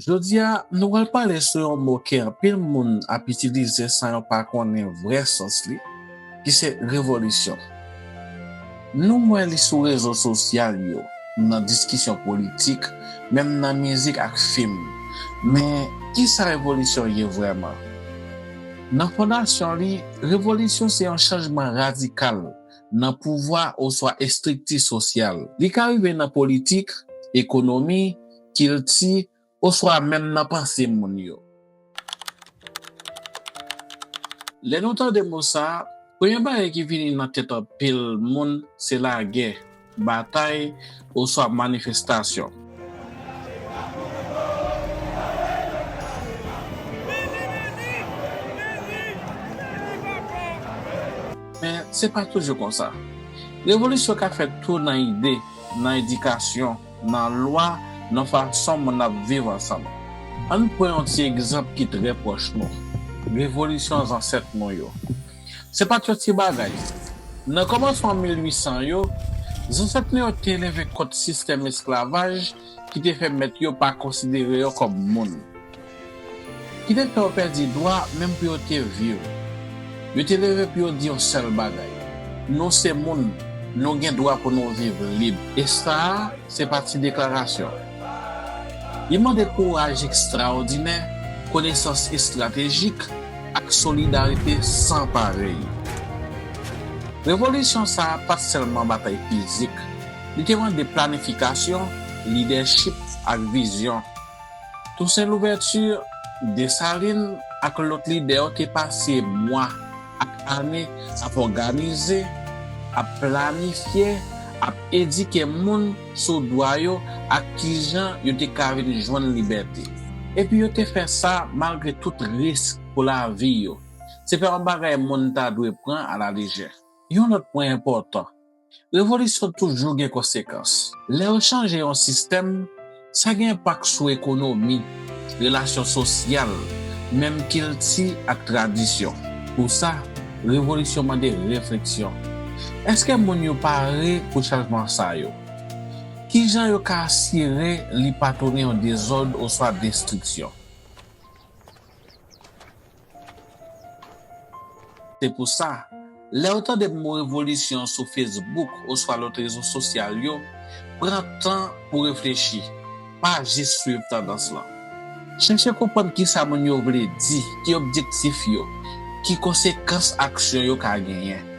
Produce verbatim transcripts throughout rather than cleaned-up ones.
Jodi a, nou pral pale sou yon mo ke anpil moun ap itilize san yo pa konnen vrè sans li, ki se revolisyon. Nou wè li sou rezo sosyal yo, nan diskisyon politik, menm nan mizik ak fim. Men, ki sa revolisyon ye vrèman? Nan fondasyon li, revolisyon se yon chanjman radikal nan pouvwa oswa estrikti sosyal. Li ka rive nan politik, ekonomi, kilti, oswa menm nan panse moun yo. Lè nou tande mo sa a, premye bagay ki vini nan tèt anpil moun se lagè, batay, oswa manifestasyon. Men, se pa toujou konsa. Revolisyon ka fèt tou nan ide, nan edikasyon, nan lwa, nan fason moun ap viv ansanm. Ann pran yon ti egzanp ki trè pwòch nou, revolisyon zansèt nou yo. Se pa t yon ti bagay. Nan kòmansman mil uit san yo, zansèt nou yo te leve kont sistèm esklavaj ki te fè mèt yo pa konsidere yo kòm moun, ki te fè yo pèdi dwa menm pou yo te viv. Yo te leve pou yo di yon sèl bagay: nou se moun, nou gen dwa pou nou viv lib. E sa a, se pa ti deklarasyon. Li mande kouraj ekstraòdinè, konesans estratejik, ak solidarite san parèy. Revolisyon sa a pa t sèlman batay fizik, li te mande planifikasyon, lidèchip, ak vizyon. Toussaint Louverture, Desalin, ak lòt lidè yo te pase mwa ak ane ap òganize, ap planifye, ap edike moun sou dwa yo ak kijan yo te ka vin jwenn libète. Epi yo te fè sa malgre tout risk pou lavi yo. Se pa yon bagay moun ta dwe pran alalejè. Yon lòt pwen enpòtan, revolisyon toujou gen konsekans. Lè yo chanje yon sistèm, sa gen enpak sou ekonomi, relasyon sosyal, menm kilti ak tradisyon. Pou sa, revolisyon mande refleksyon. Èske moun yo pare pou chanjman sa yo? Kijan yo ka asire li pa tounen yon dezòd oswa destriksyon? Se pou sa, lè w tande mo revolisyon sou Facebook oswa lòt rezo sosyal yo, pran tan pou reflechi, pa jis swiv tandans lan. Chèche konprann kisa moun yo vle di, ki objektif yo, ki konsekans aksyon yo ka genyen.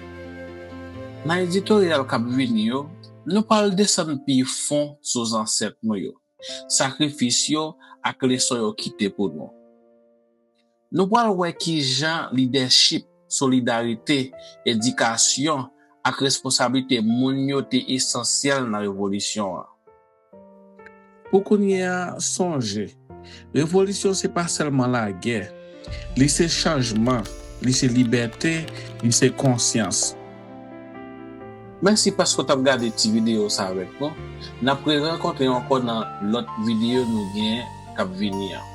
Nan editoryal k ap vini yo, nou pral desann pi fon sou zansèt nou yo, sakrifis yo ak leson yo kite pou nou. Nou pral wè kijan lidèchip, solidarite, edikasyon ak responsablite moun yo te esansyèl nan revolisyon an. Pou kounye a, sonje, revolisyon se pa sèlman lagè, li se chanjman, li se libète, li se konsyans. Mèsi paske w t ap gade ti videyo sa avèk nou. N ap rerankontre ankò nan lòt videyo nou genyen k ap vini an.